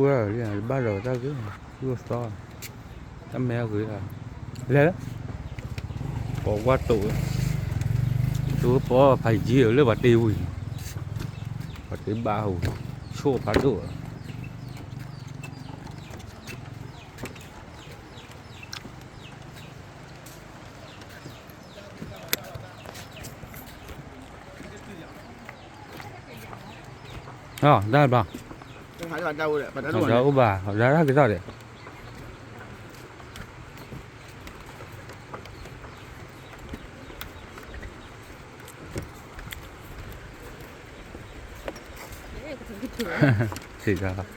ဝဲလံ ဘၣ်ဒီးတၢ်ဂ့ၢ် သူၣ်သီ တၢ်မဲအဂ့ၤ လဲၤလၢ ပိာ်ဝဲတိာ်ဝဲ တိာ်ပိာ်ဖးယံၤလၢပှၤတ့ဝံၤ ပှၤတ့ဘၣ်ဟူ ဆိၣ်ဖးဒိၣ် တၢ်ဘျီ အိၣ်ဘၣ် အီၤဒၣ်က့ၤထီၣ်ဒီး စံးတၢ်